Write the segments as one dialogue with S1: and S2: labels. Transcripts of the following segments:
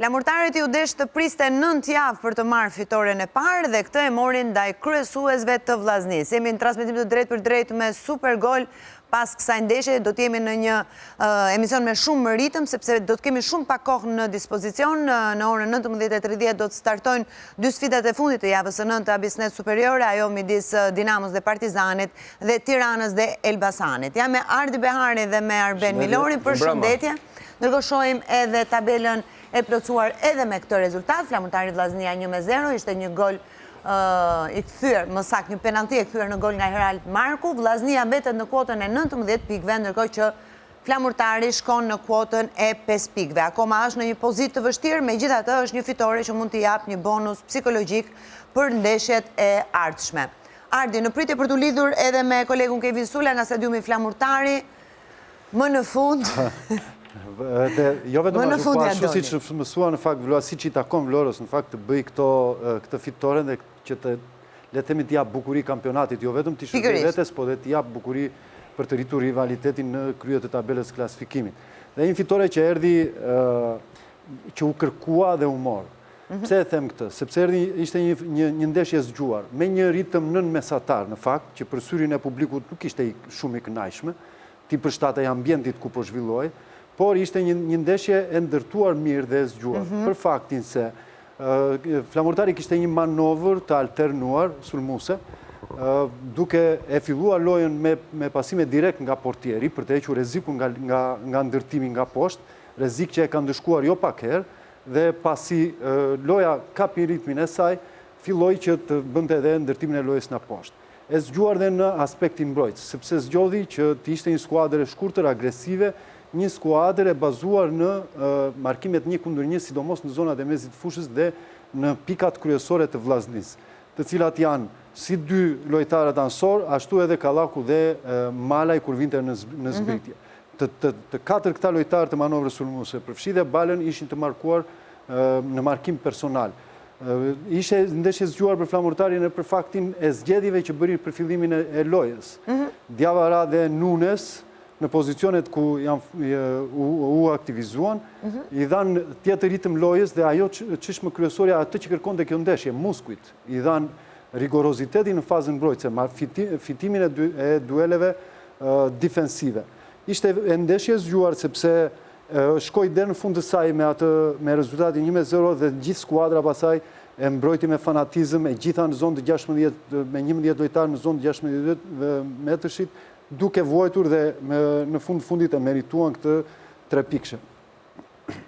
S1: Flamurtarit iu desh të priste 9 javë për të marrë fitoren e parë dhe këtë e mori ndaj kryesuesve të Vllaznisë. Jemi në transmetim të drejtpërdrejtë me Supergol pas kësaj ndeshje do të jemi në një emision me shumë ritëm sepse do të kemi shumë pak kohë në dispozicion. Në orën 19:30 do të startojnë dy sfidat e fundit të javës së 9 të Abissnet Superiore, ajo midis Dinamos dhe Partizanit dhe Tiranës dhe Elbasanit. Jam me Ardi Behari dhe me Arben Milori, përshëndetje. Ndërkohë shohim edhe tabelën e plotësuar edhe me këtë rezultat, Flamurtari Vllaznia 1-0, ishte një gol i kthyer, më saktë një penallti e kthyer në gol nga Herald Marku, Vllaznia mbetet në kuotën e 19 pikëve, ndërkohë që Flamurtari shkon në kuotën e 5 pikëve. Akoma është në një pozitë të vështirë, megjithatë është një fitore që mund t'i japë një bonus psikologjik për ndeshjet e ardhshme. Ardi, në pritje për t'u lidhur edhe me kolegun Kevin Sula nga stadiumi Flamurtari, Më në fund.
S2: Dhe jo vetëm ashtu, po ashtu siç mësua në fakt Vlora, siç i takon Vlorës në fakt të bëjë këto këtë fitoren dhe që të le të themi t'i japë bukuri kampionatit, jo vetëm t'i shërbejë vetes, po dhe t'i japë bukuri për të rritur rivalitetin në krye të tabelës klasifikimit. Dhe një fitore që erdhi që u kërkua dhe u mor. Mhm. Pse e them këtë? Sepse erdhi ishte një një një ndeshje e zgjuar, me një ritëm nën mesatar në fakt, që për syrin e publikut nuk ishte shumë i kënaqshme, t'i përshtatej ambientit ku po zhvillohej, por ishte një një ndeshje e ndërtuar mirë dhe e zgjuar, mhm. për faktin se Flamurtari kishte një manovër të alternuar sulmuese, duke e filluar lojën me me pasime direkt nga portieri për të hequr rrezikun nga nga nga ndërtimi nga poshtë, rrezik që e ka ndëshkuar jo pak herë, dhe pasi loja kapi ritmin e saj, filloi që të bënte edhe ndërtimin e lojës nga poshtë. E zgjuar dhe në aspektin mbrojtës, sepse zgjodhi që të ishte një skuadër e shkurtër, agresive, një skuadër e bazuar në markimet një kundër një, sidomos në zonat e mesit të fushës dhe në pikat kryesore të Vllaznisë, të cilat janë si dy lojtarët anësorë, ashtu edhe Kallaku dhe Malaj kur vinte në mhm. zbritje. Të, të, të katër këta lojtarë të manovrës sulmuese, përfshi dhe Balën, ishin të markuar në markim personal. Ishte ndeshje zgjuar për Flamurtarin e për faktin e zgjedhjeve që bëri për fillimin e, e lojës. Mm -hmm. Diawara dhe Nunes në pozicionet ku janë u, u aktivizuan, mm -hmm. i dhanë tjetër ritëm lojës dhe ajo që është më kryesorja atë që kërkonte kjo ndeshje, muskujt, i dhanë rigorozitetin në fazën mbrojtëse, fitimin e dueleve difensive. Ishte e ndeshje e zgjuar sepse shkoi deri në fund të saj me atë me rezultatin 1-0 dhe gjithë skuadra pastaj e mbrojti me fanatizëm e gjitha në zonë të 16 me 11 lojtarë në zonë të 16 metërshit duke vuajtur dhe me, në fund fundit e merituan këtë tre pikëshe.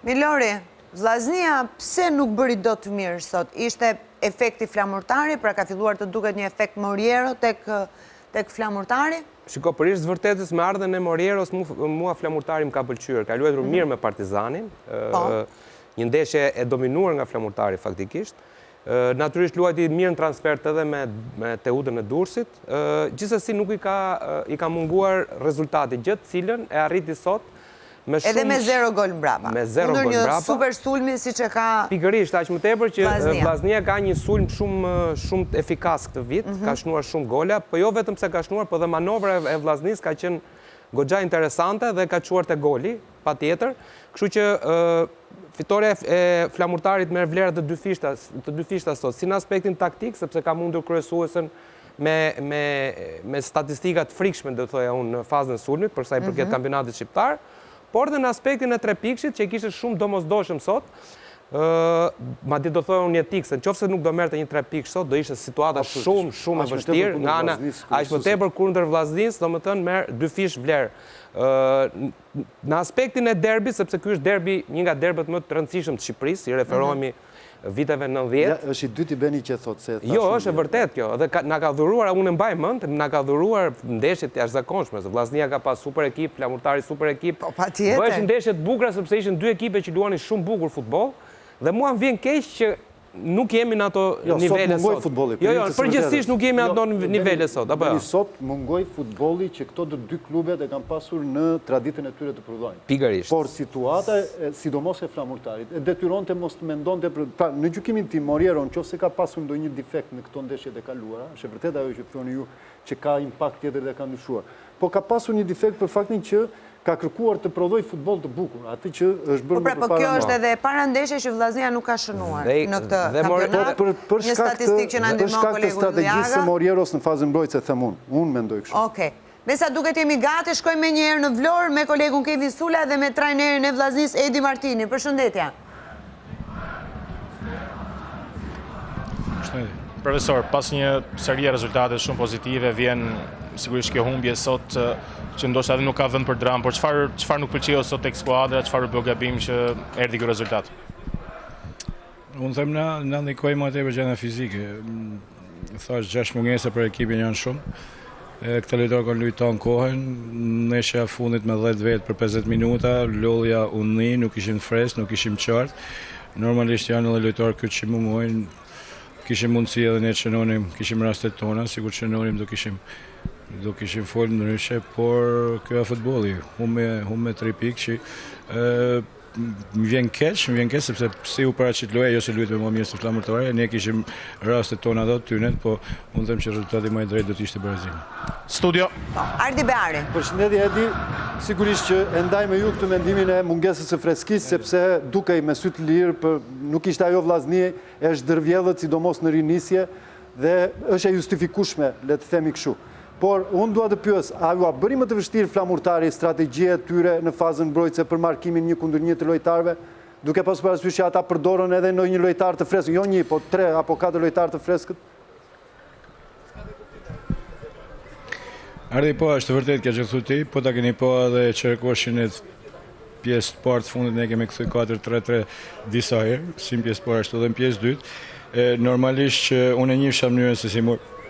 S1: Milori, Vllaznia pse nuk bëri dot mirë sot? Ishte efekti Flamurtari, pra ka filluar të duket një efekt Moriero tek tek Flamurtari?
S3: Shiko, për hir të së vërtetës me ardhjen e Morieros mua Flamurtari më ka pëlqyer. Ka luajtur mhm. mirë me Partizanin. Po. Një ndeshje e dominuar nga Flamurtari faktikisht. Natyrisht luajti mirë në transfertë edhe me me Teutën e Durrësit. Gjithsesi nuk i ka i ka munguar rezultati, gjë të cilën e arriti sot
S1: me shumë Edhe me zero gol mbrapa.
S3: Me zero gol
S1: mbrapa. Kundër një super sulmi siç e ka
S3: Pikërisht, aq më tepër që Vllaznia ka një sulm shumë shumë efikas këtë vit, mhm. ka shënuar shumë gola, po jo vetëm pse ka shënuar, po dhe manovra e Vllaznisë ka qenë goxha interesante dhe ka çuar te goli, patjetër. Kështu që fitorja e Flamurtarit merr vlera të dyfishta, të dyfishta sot, si në aspektin taktik, sepse ka mundur kryesuesen me me me statistika të frikshme, do të thoja unë, në fazën e sulmit, për sa i përket mhm. kampionatit shqiptar, por dhe në aspektin e trepikëshit që e kishte shumë domosdoshëm sot, ë madje do thoja unë jetik se nëse nuk do merrte një trepikësh sot do ishte situata shumë shumë e vështirë nga ana aq më tepër kundër Vllaznisë, domethënë merr dyfish vlerë. Ë në aspektin e derbit, sepse ky është derbi, një nga derbet më të rëndësishëm të Shqipërisë, i referohemi mm viteve
S2: 90. Ja, është i dyti Beni që thotë se e
S3: tha Jo, është e vërtetë kjo, dhe na ka dhuruar, unë e mbaj mend, na ka dhuruar ndeshje të jashtëzakonshme, se Vllaznia ka pas super ekip, Flamurtari super ekip.
S1: Po patjetër.
S3: Bëheshin ndeshje të bukura sepse ishin dy ekipe që luanin shumë bukur futboll dhe mua më vjen keq që nuk jemi në ato
S2: jo,
S3: nivele
S2: sot. Mungoi futbolli.
S3: Jo, jo, përgjithsisht nuk jemi në ato jo, nivele sot, apo jo?
S2: Sot mungoi futbolli që këto të dy klubet e kanë pasur në traditën e tyre të prodhojnë.
S3: Pikërisht.
S2: Por situata, sidomos e Flamurtarit, e detyronte mos të mendonte për... Pra, në gjykimin tim, Moriero, në qoftë se ka pasur ndonjë defekt në këto ndeshjet e kaluara, është e vërtetë ajo që thoni ju që ka impakt tjetër dhe ka ndryshuar. Po ka pasur një defekt për faktin që Ka kërkuar të prodhojë futboll të bukur, atë që është bërë
S1: po pra,
S2: më përpara.
S1: Po kjo është edhe e para ndeshje që Vllaznia nuk ka shënuar në këtë kampionat.
S2: Po, për
S1: Një statistikë që na
S2: për
S1: ndihmon
S2: shkak të
S1: kolegu
S2: strategjisë së
S1: Ljaga.
S2: Morieros në fazën mbrojtëse, them unë. Unë mendoj kështu.
S1: Okej. Me sa duket jemi gati, shkojmë menjëherë në Vlorë me kolegun Kevin Sula dhe me trajnerin e Vllaznisë Edi Martini. Përshëndetje.
S4: Profesor, pas një serie rezultatesh shumë pozitive, vjen sigurisht kjo humbje sot që ndoshta edhe nuk ka vend për dramë, por çfarë çfarë nuk pëlqeu sot tek skuadra, çfarë u bë gabim që erdhi ky rezultat?
S5: Unë them na na ndikoi më tepër gjendja fizike. Thash gjashtë mungesa për ekipin janë shumë. E, këta lojtarë kanë luajtur tanë kohën, ndeshja e fundit me 10 vetë për 50 minuta, lodhja u ndi, nuk ishim fresk, nuk ishim qartë. Normalisht janë edhe lojtarë kyç që mungojnë, kishim mundësi edhe ne të shënonim, kishim rastet tona, sikur të shënonim do kishim do kishim fol ndryshe, por kjo është futbolli, humbe humbe 3 pikë që ë Më vjen keq, më vjen keq sepse si u paraqit loja, jo se luajtëm më mirë se Flamurtari, ne kishim rastet tona dhe të tynet, po unë them që rezultati më i drejtë do të ishte barazimi.
S4: Studio.
S1: Po, Ardi Beari.
S2: Përshëndetje Edi, sigurisht që e ndaj me ju këtë mendimin e mungesës së freskisë, sepse dukej me sy të lirë, për nuk ishte ajo Vllazni e zhdërvjellët, sidomos në rinisje, dhe është e justifikueshme, le të themi kështu. Por, unë dua të pyes, a jua bëri më të vështirë Flamurtari strategjia e tyre në fazën mbrojtëse për markimin një kundër një të lojtarëve, duke pasur parasysh që ata përdorën edhe ndonjë lojtar të freskët, jo një, po tre apo katër lojtarë të freskët?
S5: Ardi, po, është e vërtetë kjo që thu ti, po ta keni pa edhe çerekoshin e pjesë të parë të fundit ne kemi kthy 4-3-3 disa herë, si në pjesë të parë ashtu edhe në pjesë të dytë. Normalisht që unë e njihsha mënyrën se si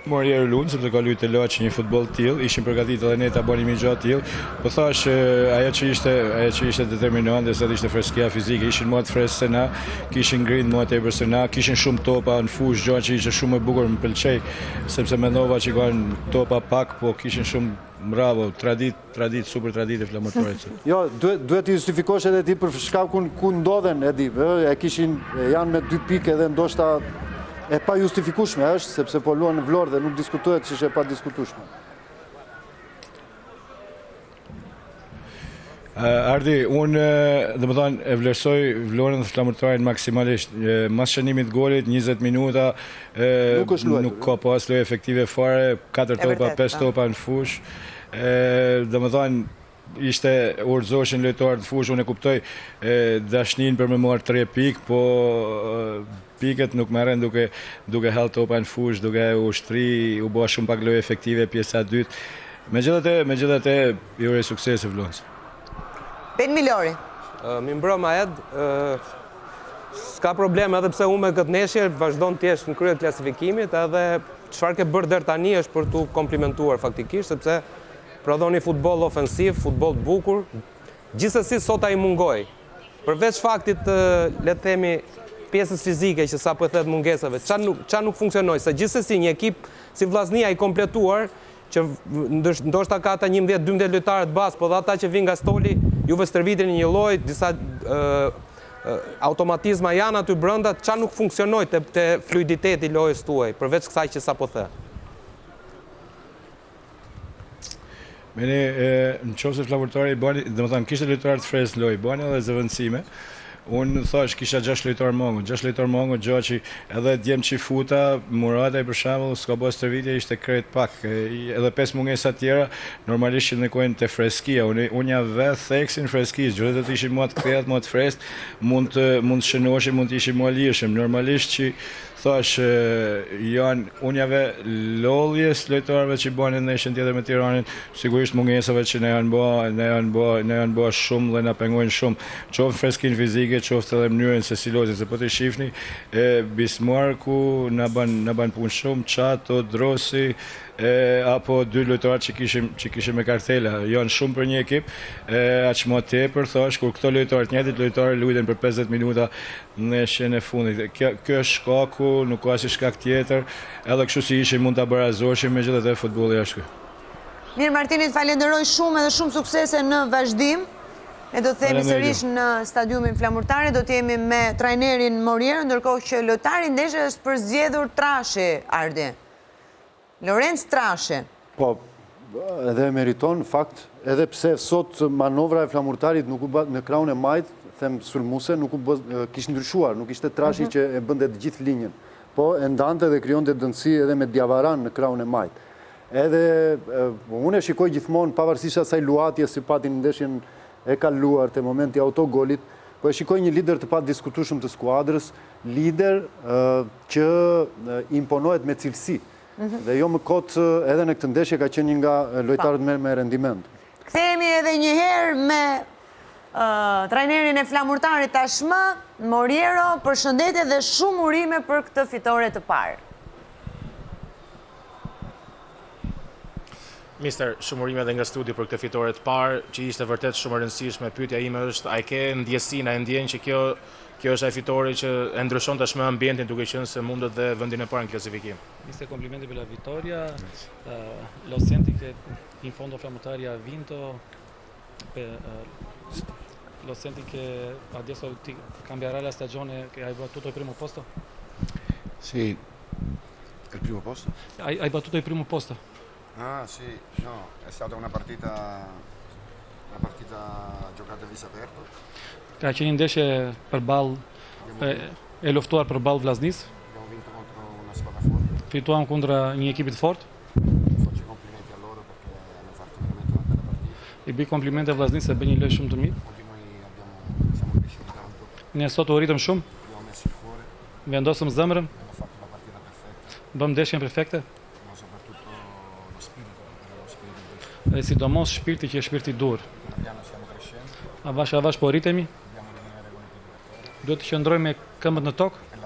S5: Moriero luan, sepse ka luajtur te Laçi një futboll të tillë, ishim përgatitur edhe ne ta bënim një gjë të tillë. Po thash ajo që ishte, ajo që ishte determinante sot ishte freskia fizike, ishin më të freskët se na, kishin grintë më tepër se na, kishin shumë topa në fushë, gjë që ishte shumë e bukur, më pëlqej, sepse mendova që kanë topa pak, po kishin shumë bravo, traditë Traditë, super traditë e Flamurtarit sot.
S2: Jo, duhet të justifikosh edhe ti për shkakun ku ndodhen, e di, e kishin, janë me dy pikë edhe ndoshta e pajustifikueshme është, sepse po luan në Vlorë dhe nuk diskutohet që është e padiskutueshme.
S5: Ardi, unë, domethënë, e vlerësoj Vlorën dhe Flamurtarin maksimalisht. Mas shënimit të golit, 20 minuta, nuk ka pas lojë efektive fare, 4 topa, 5 topa në fushë. Domethënë, ishte urzoheshin lojtarët në fushë, unë e kuptoj dashninë për me marrë 3 pikë, po pikët nuk merren duke duke hedh topa në fushë, duke u shtri, u bë shumë pak lojë efektive pjesa e dytë. Megjithatë, megjithatë, i uroj suksese Vlorës.
S1: Ben Milori.
S3: Mirëmbrëma Ed, s'ka problem edhe pse humbe këtë ndeshje, vazhdon të jesh në krye të klasifikimit edhe Çfarë ke bërë deri tani është për t'u komplimentuar faktikisht, sepse prodhoni futboll ofensiv, futboll të bukur. Gjithsesi sot ai mungoi. Përveç faktit të, le të themi, pjesës fizike që sapo e the mungesave, ça nuk ça nuk funksionoi, se gjithsesi një ekip si Vllaznia i kompletuar që ndoshta ka ata 11, 12 lojtarët bazë, po dhe ata që vijnë nga stoli, juve stërviteni një lloj, disa automatizma janë aty brenda, ça nuk funksionoi te, te fluiditeti i lojës tuaj, përveç kësaj që sapo the?
S5: Meni, në qoftë se Flamurtari bani, domethënë, kishte lojtarë të freskët në lojë, bani edhe zëvendësime, unë thash, kisha 6 lojtarë mango, 6 lojtarë mango, gjë që edhe djem që futa, Murataj për shembull, s'ka bërë stërvitje, ishte krejt pak, edhe pesë mungesa tjera, normalisht që ndikojnë te freskia, unë unë ja vë theksin freskisë, gjë do të ishim më të kthjellët, më të freskët, mund të mund të shënoshim, mund të ishim më lirshëm. Normalisht që thash janë unë ja vë lodhjes lojtarëve që bënë ndeshjen tjetër me Tiranën, sigurisht mungesave që na janë bë, na janë bë, na janë bë shumë dhe na pengojnë shumë, qoftë freskinë fizike, qoftë edhe mënyrën se si lozin, se po të shihni, e Bismarku na bën na bën punë shumë, Qato, Drosi, e apo dy lojtarë që kishim që kishim me kartela janë shumë për një ekip e aq më tepër thash kur këto lojtarë të njëjtit lojtarë luajtën për 50 minuta në ndeshjen e fundit kjo kjo është shkaku nuk ka asnjë shkak tjetër edhe kështu si ishim mund ta barazoshim megjithatë futbolli është ky
S1: Mirë Martini, të falenderoj shumë edhe shumë suksese në vazhdim. Ne do të themi sërish në stadiumin Flamurtari, do të jemi me trajnerin Morier, ndërkohë që lojtari i ndeshjes është përzgjedhur Trashi, Ardi. Lorenc Trashi.
S2: Po, Edhe e meriton, në fakt, edhe pse sot manovra e Flamurtarit nuk u bë në krahun e majtë, them sulmuese, nuk u bë, kish ndryshuar, nuk ishte Trashi mhm. që e bënte të gjithë linjën, po e ndante dhe krijonte dendësi edhe me Diavaran në krahun e majtë. Edhe unë e shikoj gjithmonë pavarësisht asaj luhatjes që pati në ndeshjen e kaluar te momenti i autogolit, po e shikoj një lider të padiskutueshëm të skuadrës, lider që imponohet me cilësi. Mhm. Dhe jo më kot edhe në këtë ndeshje ka qenë një nga lojtarët me me rendiment.
S1: Kthehemi edhe një herë me trajnerin e Flamurtarit tashmë, Moriero, përshëndetje dhe shumë urime për këtë fitore të parë.
S4: Mister, shumë urime edhe nga studio për këtë fitore të parë, që ishte vërtet shumë e rëndësishme. Pyetja ime është, a e ke ndjesinë, a e ndjen që kjo kjo është ajo fitore që e ndryshon tashmë ambientin duke qenë se mundët dhe vendin e parë në klasifikim?
S6: Mister, complimenti per la vittoria. Uh, lo senti che in fondo Flamurtari ha vinto per, uh, lo senti che adesso ti cambierà la stagione che hai battuto il primo posto?
S7: Sì, il primo posto?
S6: Hai, hai battuto il primo posto.
S7: Ah sì, no, è stata una partita, una partita giocata a viso aperto.
S6: Ka qenë një ndeshje përballë e, e luftuar përballë Vllaznisë.
S7: Abbiamo vinto contro una squadra forte.
S6: Fituam kundra një ekipi të fortë.
S7: Faccio complimenti a loro perché hanno fatto veramente una bella partita.
S6: I bëj komplimente Vllaznisë se bënë një lojë shumë të mirë.
S7: Oggi noi abbiamo, siamo cresciuti tanto.
S6: Ne sot u rritëm shumë.
S7: Abbiamo messo il cuore.
S6: Vendosëm zemrën.
S7: Abbiamo fatto la partita perfetta.
S6: Bëmë ndeshjen perfekte. Dhe sidomos shpirti që është shpirti i duhur. Avash avash po rritemi. Duhet të qëndrojmë me këmbët në tokë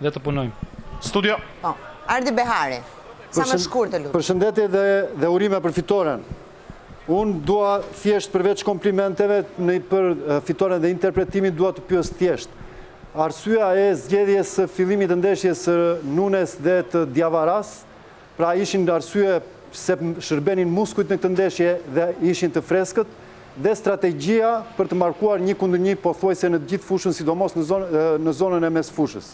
S6: dhe të punojmë.
S4: Studio.
S1: Po. Ardi Behari. Sa më shkurt të lutem.
S2: Përshëndetje dhe dhe urime për fitoren. Unë dua thjesht përveç komplimenteve në për fitoren dhe interpretimin dua të pyes thjesht. Arsyeja e zgjedhjes së fillimit të ndeshjes së Nunes dhe të Diavaras, pra ishin arsye se shërbenin muskujt në këtë ndeshje dhe ishin të freskët dhe strategjia për të markuar një kundër një pothuajse në të gjithë fushën, sidomos në zonë në zonën e mesfushës.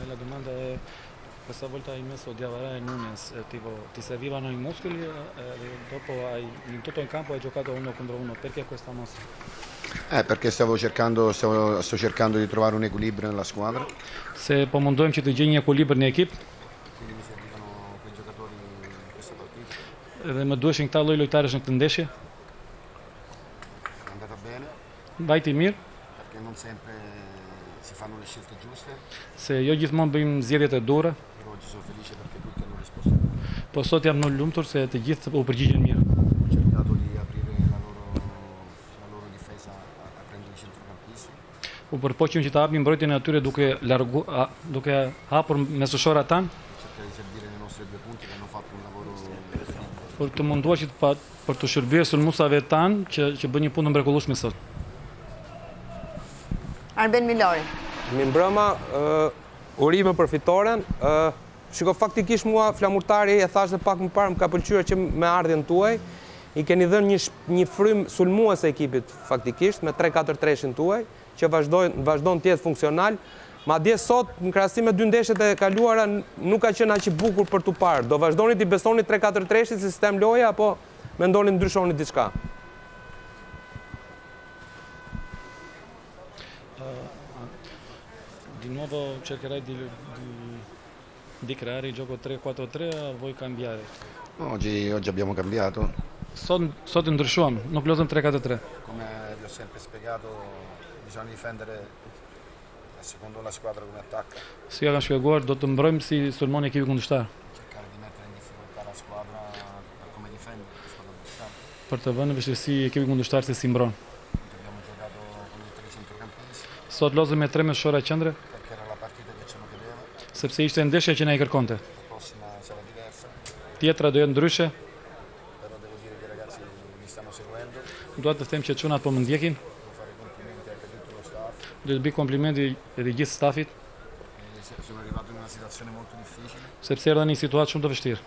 S6: La domanda è questa volta hai messo Diawara e Nunes, eh, tipo, ti servivano i muscoli eh, dopo hai, in tutto il campo hai giocato uno contro uno, perché questa mossa?
S7: Eh, perché stavo cercando, stavo, sto cercando di trovare un equilibrio nella squadra.
S6: Se po mundohem që të gjej një ekuilibër në ekip.
S7: Quindi mi servivano quei giocatori in questa partita.
S6: Dhe më duheshin këta lloj lojtarësh në këtë ndeshje.
S7: È andata bene.
S6: Vajti mirë.
S7: Perché non sempre si fanno le scelte giuste.
S6: Se jo gjithmonë bëjmë zgjedhjet e duhura.
S7: Però oggi sono felice perché tutti hanno risposto bene.
S6: Po sot jam më lumtur se të gjithë u përgjigjën mirë.
S7: Ho cercato di aprire la loro, la loro difesa aprendo i centrocampisti.
S6: U përpoqëm që të hapnim mbrojtjen e atyre duke largu, a, duke hapur mesfushorat tanë.
S7: Cercare di servire le nostre due punte che hanno fatto un lavoro
S6: Për të munduar që të pa, për të shërbyer sulmuesave tanë që që bënë një punë të mrekullueshme sot.
S1: Arben Milori.
S3: Mirëmbrëma, urime për fitoren. Shiko, faktikisht mua Flamurtari, e thashë dhe pak më parë, më ka pëlqyer që me ardhjen tuaj, i keni dhënë një, një frymë sulmuese ekipit faktikisht, me 3-4-3-shin tuaj, që vazhdon, vazhdon të jetë funksional. Madje sot, në krahasim me dy ndeshjet e kaluara, nuk ka qenë aq i bukur për t'u parë. Do vazhdoni t'i besoni 3-4-3-shit si sistem loje, apo mendoni ndryshoni diçka?
S6: Di nuovo cercherai di, di, di creare il gioco 3-4-3 o vuoi cambiare?
S7: No, oggi, oggi abbiamo cambiato.
S6: Sot, sot ndryshuam, nuk lozëm 3-4-3.
S7: Come vi ho sempre spiegato, bisogna difendere secondo la squadra come attacca.
S6: Si ja kam shpjeguar, do të mbrojmë si sulmon ekipi kundërshtar.
S7: Cercare di mettere in difficoltà la squadra per come difende la squadra avversaria.
S6: Për të vënë në vështirësi ekipin kundërshtar se si mbron.
S7: Oggi abbiamo giocato con i tre centrocampisti.
S6: Sot lozëm me tre mesfushora qendre.
S7: Perché era la partita che ce lo chiedeva.
S6: Sepse ishte ndeshja që na i kërkonte.
S7: La prossima sarà diversa.
S6: Tjetra do jetë ndryshe.
S7: Però devo dire che i ragazzi mi stanno seguendo.
S6: Dua të them që çunat po më ndjekin.
S7: Devo fare complimenti anche a tutto lo staff.
S6: Do të bëj komplimenti edhe gjithë stafit.
S7: E sono arrivato in una situazione molto difficile.
S6: Sepse erdha në një situatë shumë të vështirë.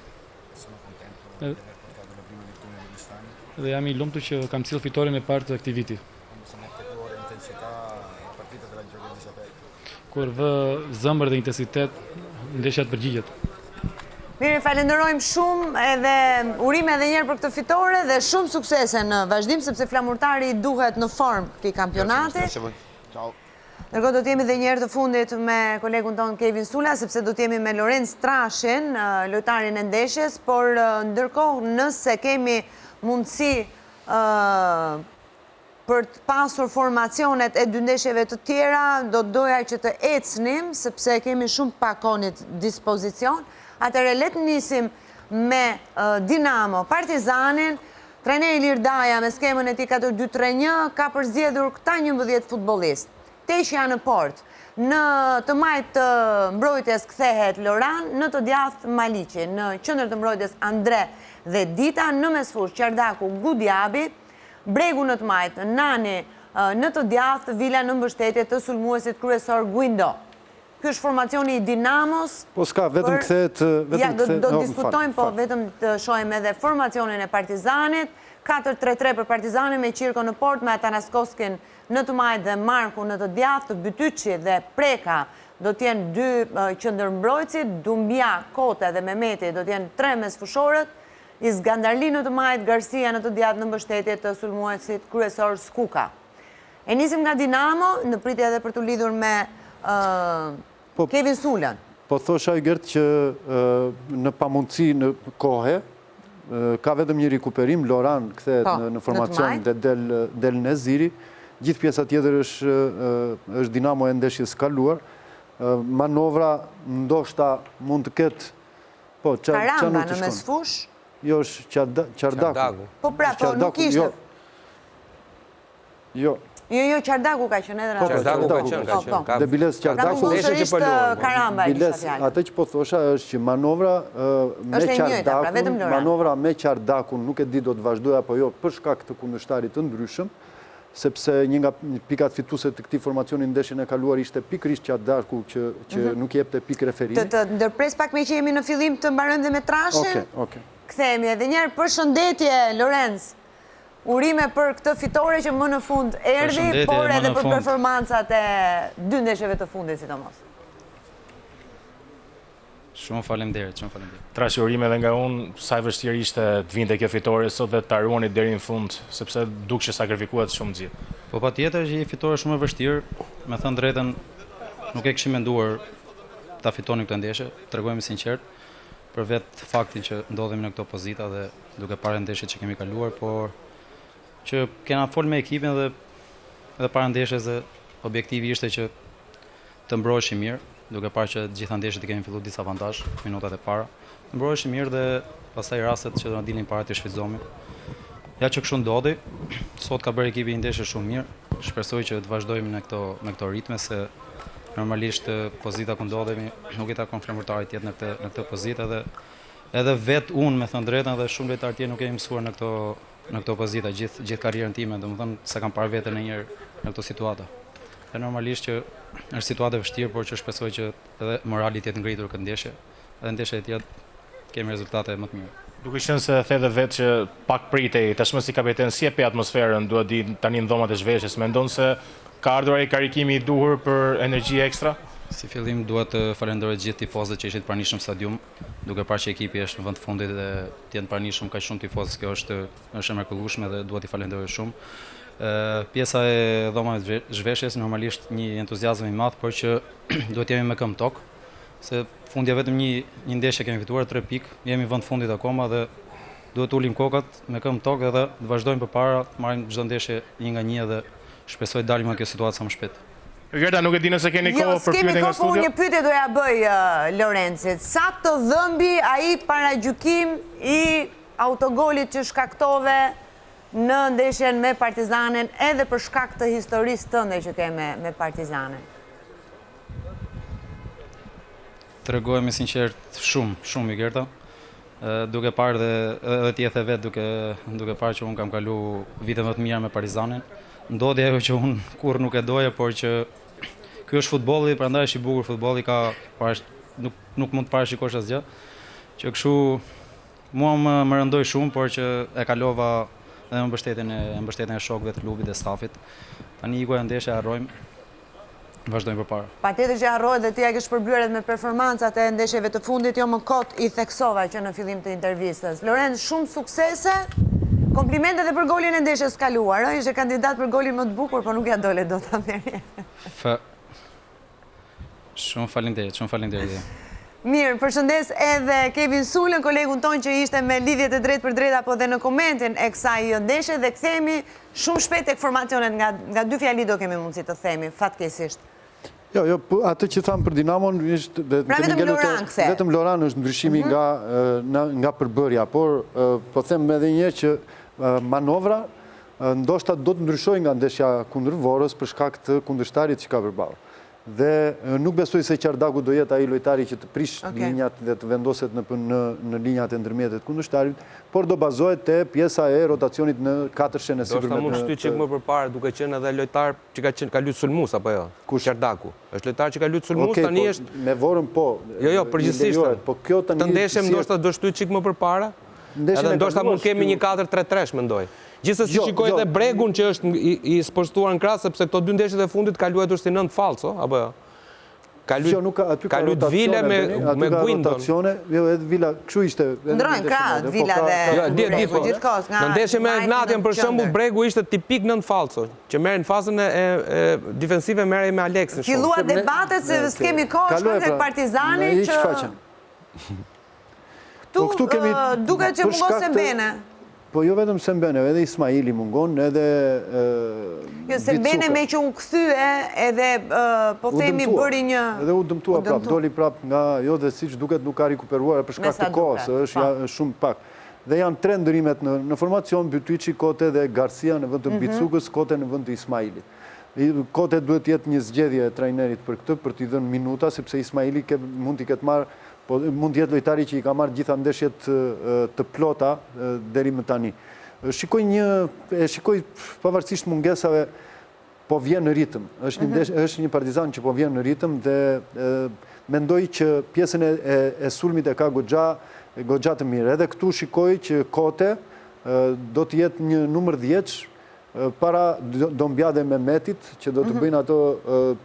S7: Sono contento di aver portato la prima vittoria di quest'anno.
S6: Dhe jam i lumtur që kam sjellë fitoren e parë të këtij viti.
S7: Quando si mette cuore e intensità, la partita te la giochi a viso aperto.
S6: Kur vë zemër dhe intensitet, ndeshja të përgjigjet.
S1: Mirë, falenderojmë shumë edhe urime edhe njëherë për këtë fitore dhe shumë suksese në vazhdim, sepse Flamurtari i duhet në formë këtij kampionati. Ndërkohë do të jemi dhe një herë të fundit me kolegun tonë Kevin Sula, sepse do të jemi me Lorenc Trashin, lojtarin e ndeshjes, por ndërkohë nëse kemi mundësi për të pasur formacionet e dy ndeshjeve të tjera, do të doja që të ecnim, sepse kemi shumë pak kohë në dispozicion. Atëherë le të nisim me Dinamo Partizanin. Trajneri Ilir Daja me skemën e tij 4-2-3-1 ka përzgjedhur këta 11 futbollistë. Teqja në portë. Në të majtë të mbrojtjes kthehet Loran, në të djathtë Maliqi, në qendër të mbrojtjes Andre dhe Dita, në mesfushë Qardaku Gudiabi, Bregu në të majtë, Nani në të djathtë, Vila në mbështetje të sulmuesit kryesor Guindo. Ky është formacioni i Dinamos.
S2: Po s'ka, vetëm kthehet, vetëm
S1: kthehet. Ja, do të diskutojmë, po vetëm të shohim edhe formacionin e Partizanit. 4-3-3 për Partizanin me Qirko në portë, me Atanaskovskin në të majtë dhe Marku në të djathtë, Bytyçi dhe Preka do të jenë dy qendërmbrojtësit, Dumbia, Kote dhe Mehmeti do të jenë tre mesfushorët, Isgandarli në të majtë, Garcia në të djathtë në mbështetje të sulmuesit kryesor Skuka. E nisim nga Dinamo, në pritje edhe për t'u lidhur me
S2: po,
S1: Kevin Sulën.
S2: Po thosha Gert që në pamundësi në kohe, ka vetëm një rikuperim, Loran kthehet po, në formacion dhe del, del Neziri, gjithë pjesa tjetër është, është Dinamo e ndeshjes së kaluar, manovra ndoshta mund të ketë
S1: Po, ça Karamba në mesfushë?
S2: Jo, është Qardaku.
S1: Po pra, po nuk ishte.
S2: Jo.
S1: Jo. Jo, jo, Qardaku ka qenë edhe në
S2: po,
S1: po,
S3: Qardaku ka qenë, ka qenë.
S2: Po, Dhe biles Qardaku.
S1: Pra është po. Karamba, e
S2: Biles, atë që po thosha është që manovra me pra, Qardakun, manovra me Qardakun, nuk e di do të vazhdojë apo jo, për shkak të kundërshtarit të ndryshëm, sepse një nga pikat fituese të këtij formacioni në ndeshjen e kaluar ishte pikërisht Qardaku që që mhm. nuk jepte pikë referimi.
S1: Të të ndërpres pak meqë jemi në fillim të mbarojmë dhe me Trashin.
S2: Okej, okej.
S1: Kthehemi edhe një herë përshëndetje Lorenc. Urime për këtë fitore që më në fund erdhi, por edhe për performancat e dy ndeshjeve të fundit sidomos.
S6: Shumë faleminderit, shumë faleminderit.
S4: Trashi urime edhe nga unë, sa e vështirë ishte të vinte kjo fitore sot dhe ta ruani deri në fund, sepse duket që sakrifikuat shumë
S6: të gjithë. Po patjetër që një fitore shumë e vështirë, me thënë drejtën nuk e kishim menduar ta fitonim këtë ndeshje, tregohemi sinqert për vetë faktin që ndodhemi në këto pozita dhe duke parë ndeshjet që kemi kaluar, por që kena fol me ekipin dhe edhe para ndeshjes dhe objektivi ishte që Të mbroheshim mirë, duke parë që të gjitha ndeshjet i kemi filluar disavantazh minutat e para. Të mbroheshim mirë dhe pastaj rastet që do na dilnin para t'i shfrytëzonim. Ja që kështu ndodhi. Sot ka bërë ekipi një ndeshje shumë mirë. Shpresoj që të vazhdojmë në këto në këto ritme se normalisht pozita ku ndodhemi nuk i takon Flamurtarit të jetë në këtë në këtë pozitë edhe edhe vetë unë me thënë drejtën dhe shumë lojtarë tjerë nuk jemi mësuar në këto në këto pozita gjithë gjithë karrierën time, domethënë s'e kam parë veten ndonjëherë në këto situata. Dhe normalisht që është situatë e vështirë, por që shpresoj që edhe morali të jetë ngritur këtë ndeshje, edhe ndeshjet e tjera të kemi rezultate më të
S4: mira. Duke qenë se the edhe vetë që pak pritej, tashmë si kapiten si e pe atmosferën, dua të di tani në dhomat e zhveshjes, mendon se ka ardhur ai karikimi i duhur për energji ekstra?
S6: Si fillim dua të falenderoj të gjithë tifozët që ishin të pranishëm në stadium, duke parë që ekipi është në vend të fundit dhe të jenë të pranishëm kaq shumë tifozë, kjo është është e mrekullueshme dhe dua t'i falenderoj shumë. Pjesa e dhomave të zhveshjes normalisht një entuziazëm i madh, por që duhet të jemi me këmbë tokë, se fundja vetëm një një ndeshje kemi fituar 3 pikë, jemi vend fundit akoma dhe duhet të ulim kokat me këmbë tokë edhe të vazhdojmë përpara, të marrim çdo ndeshje një nga një dhe shpresoj të dalim nga kjo situatë sa më shpejt.
S4: Gerta, nuk e di nëse keni jo, kohë për pyetje nga
S1: studio. Jo, s'kemi kohë, po unë një pyetje do ja bëj Lorencit. Sa të dhëmbi ai paragjykim i autogolit që shkaktove në ndeshjen me Partizanin edhe për shkak të historisë tënde që ke me, me Partizanin?
S6: Tregohem i sinqert shumë, shumë Gerta. Duke parë dhe edhe ti e the vetë duke duke parë që unë kam kalu vite më të mira me Partizanin. Ndodhi ajo që unë kurrë nuk e doja, por që ky është futbolli, prandaj është i bukur futbolli, ka parash, nuk nuk mund të parashikosh asgjë. Që kështu mua më më rëndoi shumë, por që e kalova edhe me mbështetjen e mbështetjen e shokëve të klubit dhe stafit. Tani iku ajo ndeshje, harrojmë. Vazhdojmë përpara.
S1: Patjetër që harrohet dhe ti ia ke shpërblyer edhe me performancat e ndeshjeve të fundit, jo më kot i theksova që në fillim të intervistës. Lorenc, shumë suksese, komplimente edhe për golin e ndeshjes së kaluar, ë, ishe kandidat për golin më të bukur, po nuk ia dole dot ta merrje.
S6: F. Shumë faleminderit, shumë faleminderit.
S1: Mirë, përshëndes edhe Kevin Sulën, kolegun tonë që ishte me lidhjet e drejtpërdrejta po dhe në komentin e kësaj ndeshje dhe kthehemi Shumë shpejt tek formacionet nga nga dy fjali do kemi mundësi të themi, fatkeqësisht.
S2: Jo, jo, po, atë që thamë për Dinamon është dhe
S1: pra vetëm Loran kthe.
S2: Vetëm Loran është ndryshimi mhm. nga nga përbërja, por po them edhe një herë që manovra ndoshta do të ndryshojë nga ndeshja kundër Vorës për shkak të kundërshtarit që ka përballë. Dhe nuk besoj se Qardaku do jetë ai lojtari që të prishë linjat dhe të vendoset në në linjat e ndërmjetme të kundërshtarit, por do bazohet te pjesa e rotacionit në katërshen e sipërme
S3: të. Ndoshta mund të shtyjë çik më përpara, duke qenë edhe lojtar që ka qenë ka luajtur sulmues apo jo? Kush? Qardaku. Është lojtar që ka luajtur sulmues, tani po, është
S2: me Vorën po.
S3: Jo, jo, përgjithësisht.
S2: Po kjo tani
S3: Këtë ndeshje ndoshta do shtyjë çik më përpara. Edhe ndoshta mund kemi një 4-3-3 mendoj. Gjithsesi jo, shikoj jo. edhe Bregun që është i, i spostuar në krah sepse këto dy ndeshjet e fundit ka luajtur si nëntë fallco, apo jo? Ka
S2: luajtur jo, nuk ka aty ka
S3: rotacione, Vila me
S2: me
S3: Guindon.
S2: Rotacione, jo edhe Vila, kështu ishte.
S1: Ndrojnë krahët po, Vila dhe
S3: Jo, di, di, po. Gjithkohës nga. Në ndeshje me Egnatian për shembull Bregu ishte tipik nëntë fallco, që merrej në fazën e, e, defensive merrej me Aleksin
S1: shumë. Filluan debatet se s'kemi kohë, shkojmë tek Partizani që
S2: Po
S1: këtu kemi duket që mungon Sembene.
S2: Po jo vetëm Sembene, edhe Ismaili mungon, edhe
S1: Jo, Sembene meqë u kthye edhe po themi bëri një...
S2: Edhe u dëmtua prap, doli prap nga, jo dhe siç duket nuk ka rikuperuar për shkak të kohës, është po. shumë pak. Dhe janë tre ndërrimet në formacion, Bytyçi, Kote dhe Garcia në vend të mhm. Bicukës, Kote në vend të Ismailit. Kote duhet të jetë një zgjedhje e trajnerit për këtë, për t'i dhënë minuta, sepse Ismaili mund t'i ketë marrë Po mund të jetë lojtari që i ka marrë gjitha ndeshjet të plota deri më tani. Shikoj një, e shikoj pavarësisht mungesave, po vjen në ritëm. Është një mhm. ndeshje, është një Partizan që po vjen në ritëm dhe mendoj që pjesën e, e, e sulmit e ka goxha goxha të mirë. Edhe këtu shikoj që Kote do të jetë një numër 10 para Dombia dhe Mehmetit që do të mhm. bëjnë ato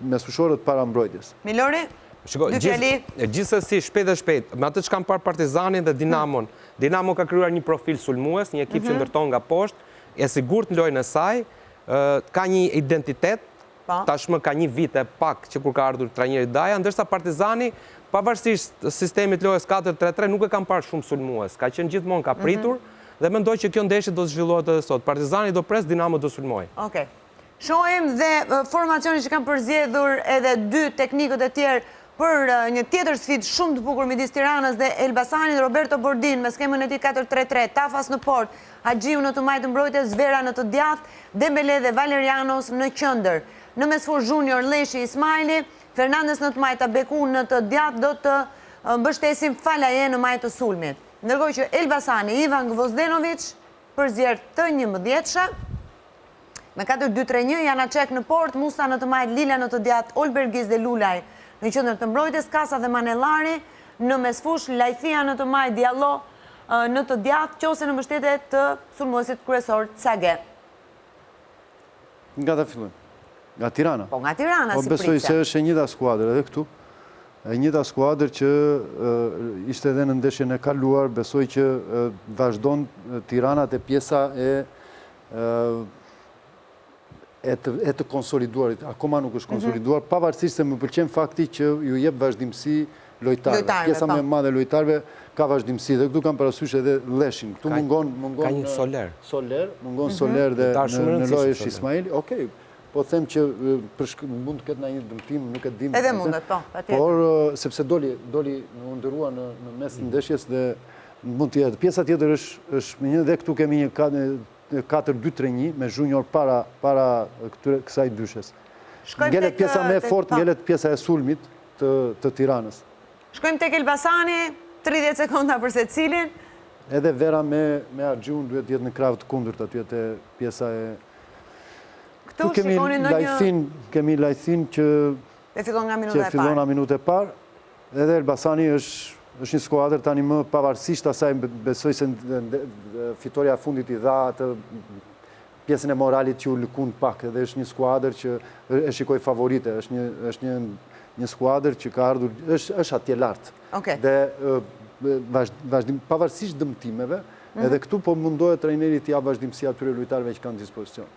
S2: mesfushorët para
S1: mbrojtjes. Milori?
S3: Shiko, gjithsesi shpejt e shpejt, me atë që kam parë Partizanin dhe Dinamon, Dinamo ka krijuar një profil sulmues, një ekip që mhm. ndërton nga poshtë, e sigurt në lojën e saj, ka një identitet, po. tashmë ka një vit e pak që kur ka ardhur trajneri Daja, ndërsa Partizani, pavarësisht sistemit lojës 4-3-3, nuk e kam parë shumë sulmues, ka qenë gjithmonë ka mhm. pritur, dhe mendoj që kjo ndeshje do të zhvillohet edhe sot. Partizani do presë, Dinamo do sulmojë.
S1: Okej. Shohim dhe formacionin që kanë përzgjedhur edhe dy teknikët e tjerë për një tjetër sfidë shumë të bukur midis Tiranës dhe Elbasanit, Roberto Bordin me skemën e tij 4-3-3, Tafas në portë, Haxhiu në të majtë të mbrojtjes, Vera në të djathtë, Dembele dhe Valerianos në qendër. Në mesfushë Junior, Lleshi, Ismajli, Fernandes në të majtë, Abeku në të djathtë do të mbështesin Falaje në majë të sulmit. Ndërkohë që Elbasani, Ivan Gvozdenovic përzgjedh këtë njëmbëdhjetëshe, Me 4-2-3-1, Janacek në portë, Musta në të majtë, Lila në të djathtë, Olbergis dhe Lulaj në qendër të mbrojtjes, Kasa dhe Manellari në mesfushë, Lajthia në të majtë, Diallo në të djathtë, Qose në mbështetje të sulmuesit kryesor Cage.
S2: Nga ta fillojmë? Nga Tirana?
S1: Po nga Tirana,
S2: po, si pritje. Besoj se është e njëjta skuadër edhe këtu. E njëjta skuadër që ishte edhe në ndeshjen e kaluar, besoj që vazhdon Tirana te pjesa e e të, e të konsoliduarit, akoma nuk është mhm. konsoliduar, mm -hmm. pavarësisht se më pëlqen fakti që ju jep vazhdimësi lojtarëve. Pjesa më po. e madhe e lojtarëve ka vazhdimësi dhe këtu kam parasysh edhe Lleshin. Këtu mungon mungon
S3: ka një Soler.
S2: Soler, mungon mm -hmm. Soler dhe në, në lojë është Ismaili. Okej. Okay. Po them që për shk... mund të ketë ndonjë dëmtim, nuk e dim.
S1: Edhe mundet, po,
S2: patjetër. Por sepse doli doli u ndërrua në në mes të ndeshjes dhe mund të jetë. Pjesa tjetër është është me një dhe këtu kemi një 4-2-3-1 me Junior para para këtyre kësaj dyshes. Ngelet pjesa më e fortë, ngelet pjesa e sulmit të të Tiranës.
S1: Shkojmë tek Elbasani, 30 sekonda për secilin.
S2: Edhe Vera me me Haxhiun duhet të jetë në krah të kundërt aty te pjesa e
S1: Këtu kemi
S2: Lajthin, kemi Lajthin që
S1: e fillon nga minuta e
S2: parë. Që fillon nga minuta e parë. Edhe Elbasani është është një skuadër tani më pavarësisht asaj besoj se fitorja e fundit i dha atë pjesën e moralit që u lëkund pak edhe është një skuadër që e shikoj favorite, është një është një një skuadër që ka ardhur është është atje lart.
S1: Okej.
S2: Dhe vazhdim pavarësisht dëmtimeve,
S1: mhm.
S2: edhe këtu po mundohet trajneri t'i japë vazhdimësi atyre lojtarëve që kanë dispozicion.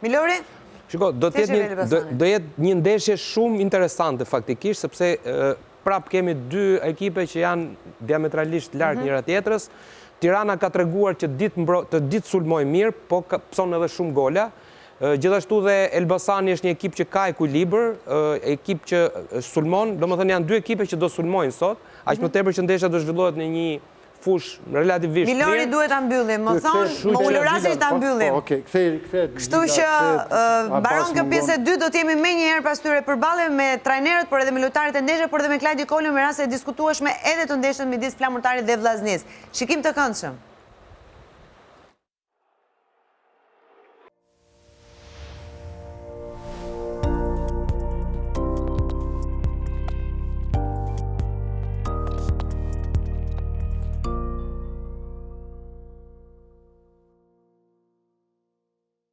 S1: Milori?
S3: Shiko, do të jetë një do jetë një ndeshje shumë interesante faktikisht sepse prap kemi dy ekipe që janë diametralisht larg mhm. njëra tjetrës. Tirana ka treguar që di të mbro, të di të sulmojë mirë, po pëson edhe shumë gola. Gjithashtu dhe Elbasani është një ekip që ka ekuilibër, ekip që sulmon, domethënë janë dy ekipe që do sulmojnë sot, aq më mhm. tepër që ndeshja do zhvillohet në një fushë relativisht
S1: mirë. Milori duhet ta mbyllim, më thonë, më ulurasin që ta mbyllim.
S2: Po, okej, kthej, kthej.
S1: Kështu që mbaron kjo pjesë e dytë, do të jemi menjëherë pas këtyre përballjeve me trajnerët, por edhe me lojtarët e ndeshjes, por edhe me Klajdi Kolën me raste të diskutueshme edhe të ndeshjes midis Flamurtarit dhe Vllaznisë. Shikim të këndshëm.